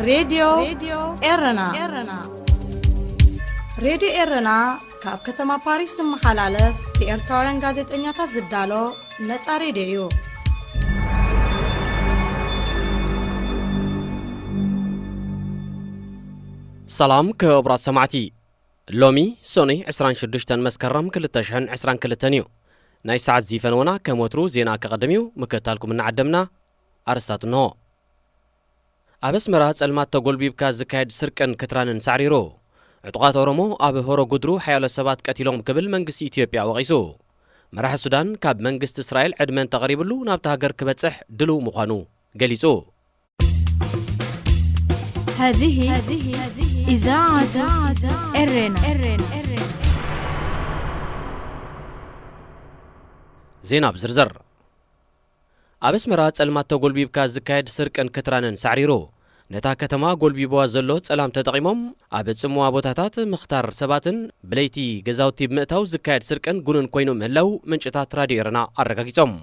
ሬድዮ ኤረና። ሬድዮ ኤረና ካብ ከተማ ፓሪስ ዝመሓላለፍ ብኤርትራውያን ጋዜጠኛታት ዝዳሎ ነጻ ሬድዮ እዩ። ሰላም ክቡራት ሰማዕቲ፣ ሎሚ ሰኑይ ዕስራን ሽዱሽተን መስከረም ክልተ ሽሕን ዕስራን ክልተን እዩ። ናይ ሰዓት ዚ ፈነወና ከም ወትሩ ዜና ከቐድም እዩ፣ ምክትታልኩም እናዓደምና ኣርስታት እንሆ። ኣብ ኣስመራ ጸልማት ተጎልቢብካ ዝካየድ ስርቅን ክትራንን ሳዕሪሩ። ዕጡቓት ኦሮሞ ኣብ ሆሮ ጉድሩ ሓያሎ ሰባት ቀቲሎም ክብል መንግስቲ ኢትዮጵያ ወቒሱ። መራሒ ሱዳን ካብ መንግስቲ እስራኤል ዕድመ እንተቐሪብሉ ናብታ ሃገር ክበጽሕ ድሉው ምዃኑ ገሊጹ። هذه إذاعة إرنا. ዜና ብዝርዝር። ኣብ ኣስመራ ጸልማት ተጎልቢብካ ዝካየድ ስርቅን ክትራንን ሳዕሪሩ። ነታ ከተማ ጎልቢብዋ ዘሎ ጸላም ተጠቒሞም ኣብ ጽምዋ ቦታታት ምኽታር ሰባትን ብለይቲ ገዛውቲ ብምእታው ዝካየድ ስርቅን ጉኑን ኮይኑ ምህላው ምንጭታት ራድዮ ኤረና ኣረጋጊጾም።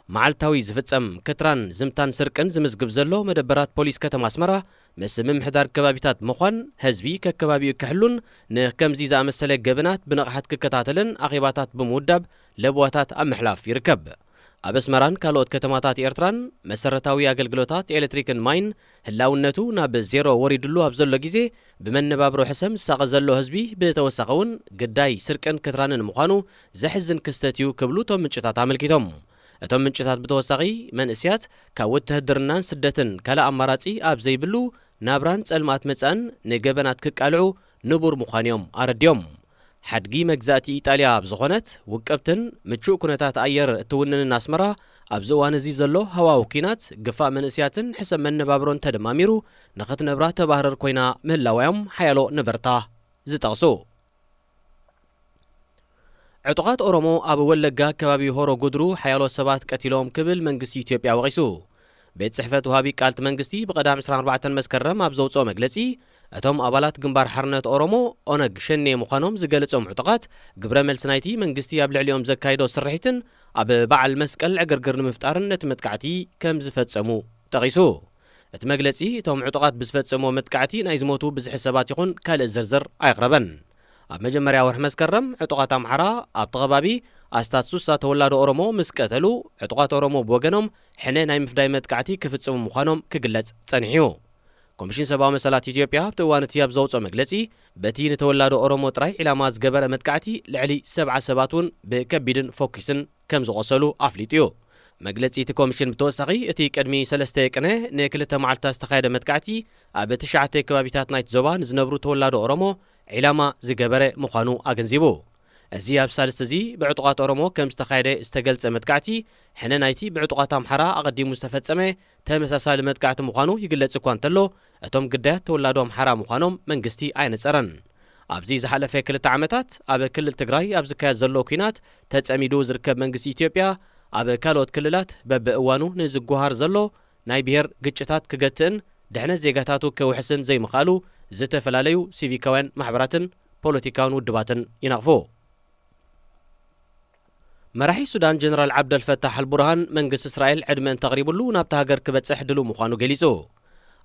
መዓልታዊ ዝፍጸም ክትራን ዝምታን ስርቅን ዝምዝግብ ዘሎ መደበራት ፖሊስ ከተማ ኣስመራ ምስ ምምሕዳር ከባቢታት ምዃን ህዝቢ ከከባቢኡ ክሕሉን ንከምዚ ዝኣመሰለ ገበናት ብንቕሓት ክከታተልን ኣኼባታት ብምውዳብ ለበዋታት ኣብ ምሕላፍ ይርከብ። ኣብ ኣስመራን ካልኦት ከተማታት ኤርትራን መሰረታዊ ኣገልግሎታት ኤሌክትሪክን ማይን ህላውነቱ ናብ ዜሮ ወሪድሉ ኣብ ዘሎ ግዜ፣ ብመነባብሮ ሕሰም ዝሳቐ ዘሎ ህዝቢ ብተወሳኺ እውን ግዳይ ስርቅን ክትራንን ምዃኑ ዘሕዝን ክስተት እዩ ክብሉ እቶም ምንጭታት ኣመልኪቶም። እቶም ምንጭታት ብተወሳኺ መንእስያት ካብ ውትህድርናን ስደትን ካልእ ኣማራጺ ኣብ ዘይብሉ ናብራን ጸልማት መጻእን ንገበናት ክቃልዑ ንቡር ምዃኑ እዮም ኣረዲኦም። ሓድጊ መግዛእቲ ኢጣልያ ኣብ ዝኾነት ውቅብትን ምቹእ ኩነታት ኣየር እትውንንን ኣስመራ፣ ኣብዚ እዋን እዚ ዘሎ ሃዋሁ ኲናት ግፋ መንእስያትን ሕሰም መነባብሮን ተደማሚሩ ንኽትነብራ ተባህረር ኮይና ምህላዋ እዮም ሓያሎ ነበርታ ዝጠቕሱ። ዕጡቓት ኦሮሞ ኣብ ወለጋ ከባቢ ሆሮ ጉድሩ ሓያሎ ሰባት ቀቲሎም ክብል መንግስቲ ኢትዮጵያ ወቒሱ። ቤት ጽሕፈት ወሃቢ ቃልቲ መንግስቲ ብቐዳም ዕስራን ኣርባዕተን መስከረም ኣብ ዘውጽኦ መግለጺ፣ እቶም ኣባላት ግንባር ሓርነት ኦሮሞ፣ ኦነግ ሸኔ፣ ምዃኖም ዝገለጾም ዕጡቓት፣ ግብረ መልሲ ናይቲ መንግስቲ ኣብ ልዕሊኦም ዘካይዶ ስርሒትን ኣብ በዓል መስቀል ዕግርግር ንምፍጣርን ነቲ መጥቃዕቲ ከም ዝፈጸሙ ጠቒሱ። እቲ መግለጺ፣ እቶም ዕጡቓት ብዝፈጸምዎ መጥቃዕቲ ናይ ዝሞቱ ብዝሒ ሰባት ይኹን ካልእ ዝርዝር ኣየቕረበን። ኣብ መጀመርያ ወርሒ መስከረም፣ ዕጡቓት ኣምሓራ ኣብቲ ከባቢ ኣስታት ሱሳ ተወላዶ ኦሮሞ ምስ ቀተሉ፣ ዕጡቓት ኦሮሞ ብወገኖም ሕነ ናይ ምፍዳይ መጥቃዕቲ ክፍጽሙ ምዃኖም ክግለጽ ጸኒሑ እዩ። ኮሚሽን ሰብኣዊ መሰላት ኢትዮጵያ ኣብቲ እዋን እቲ ኣብ ዘውጽኦ መግለጺ፣ በቲ ንተወላዶ ኦሮሞ ጥራይ ዒላማ ዝገበረ መጥቃዕቲ ልዕሊ ሰብዓ ሰባት እውን ብከቢድን ፎኪስን ከም ዝቖሰሉ ኣፍሊጡ እዩ። መግለጺ እቲ ኮሚሽን ብተወሳኺ፣ እቲ ቅድሚ ሰለስተ ቅነ ንክልተ መዓልታት ዝተኻየደ መጥቃዕቲ፣ ኣብ ትሽዓተ ከባቢታት ናይቲ ዞባ ንዝነብሩ ተወላዶ ኦሮሞ ዒላማ ዝገበረ ምዃኑ ኣገንዚቡ። እዚ ኣብ ሳልስቲ እዚ ብዕጡቓት ኦሮሞ ከም ዝተኻየደ ዝተገልጸ መጥቃዕቲ፣ ሕነ ናይቲ ብዕጡቓት ኣምሓራ ኣቐዲሙ ዝተፈጸመ ተመሳሳሊ መጥቃዕቲ ምዃኑ ይግለጽ እኳ እንተሎ፣ እቶም ግዳያት ተወላዶ ኣምሓራ ምዃኖም መንግስቲ ኣየነጸረን። ኣብዚ ዝሓለፈ ክልተ ዓመታት ኣብ ክልል ትግራይ ኣብ ዝካየድ ዘሎ ኲናት ተጸሚዱ ዝርከብ መንግስቲ ኢትዮጵያ፣ ኣብ ካልኦት ክልላት በብእዋኑ ንዝጓሃር ዘሎ ናይ ብሄር ግጭታት ክገትእን ድሕነት ዜጋታቱ ከውሕስን ዘይምኽኣሉ ዝተፈላለዩ ሲቪካውያን ማሕበራትን ፖለቲካውን ውድባትን ይነቕፉ። መራሒ ሱዳን ጀነራል ዓብደል ፈታሕ ኣልቡርሃን መንግስቲ እስራኤል ዕድመ እንተቕሪብሉ ናብታ ሃገር ክበጽሕ ድሉው ምዃኑ ገሊጹ።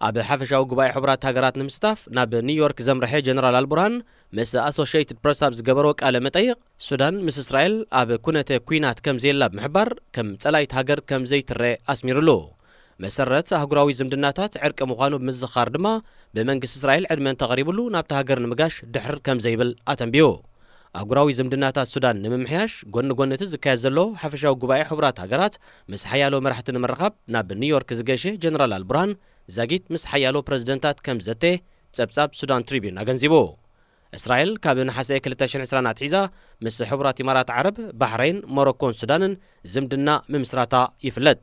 ኣብ ሓፈሻዊ ጉባኤ ሕቡራት ሃገራት ንምስታፍ ናብ ኒውዮርክ ዘምርሐ ጀነራል ኣልቡርሃን ምስ ኣሶሽየትድ ፕረስ ኣብ ዝገበሮ ቃለ መጠይቕ፣ ሱዳን ምስ እስራኤል ኣብ ኩነተ ኲናት ከም ዘየላ ብምሕባር ከም ጸላኢት ሃገር ከም ዘይትረአ ኣስሚሩሉ። መሰረት ኣህጉራዊ ዝምድናታት ዕርቂ ምዃኑ ብምዝኻር ድማ፣ ብመንግስቲ እስራኤል ዕድመ እንተቐሪብሉ ናብታ ሃገር ንምጋሽ ድሕር ከም ዘይብል ኣተንቢዩ። ኣህጉራዊ ዝምድናታት ሱዳን ንምምሕያሽ፣ ጎኒ ጎኒ እቲ ዝካየድ ዘሎ ሓፈሻዊ ጉባኤ ሕቡራት ሃገራት፣ ምስ ሓያሎ መራሕቲ ንምርኻብ ናብ ኒውዮርክ ዝገሸ ጀነራል ኣልቡርሃን፣ ዛጊት ምስ ሓያሎ ፕረዚደንታት ከም ዝዘተ ጸብጻብ ሱዳን ትሪቢዩን ኣገንዚቡ። እስራኤል ካብ ነሓሰ ክልተ ሽሕን ዕስራን ኣትሒዛ ምስ ሕቡራት ኢማራት ዓረብ፣ ባሕረይን፣ ሞሮኮን ሱዳንን ዝምድና ምምስራታ ይፍለጥ።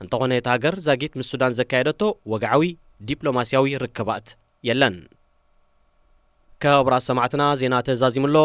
እንተኾነ፣ እታ ሃገር ዛጊት ምስ ሱዳን ዘካየደቶ ወግዓዊ ዲፕሎማስያዊ ርክባት የለን። ክቡራት ሰማዕትና፣ ዜና ተዛዚሙ ኣሎ።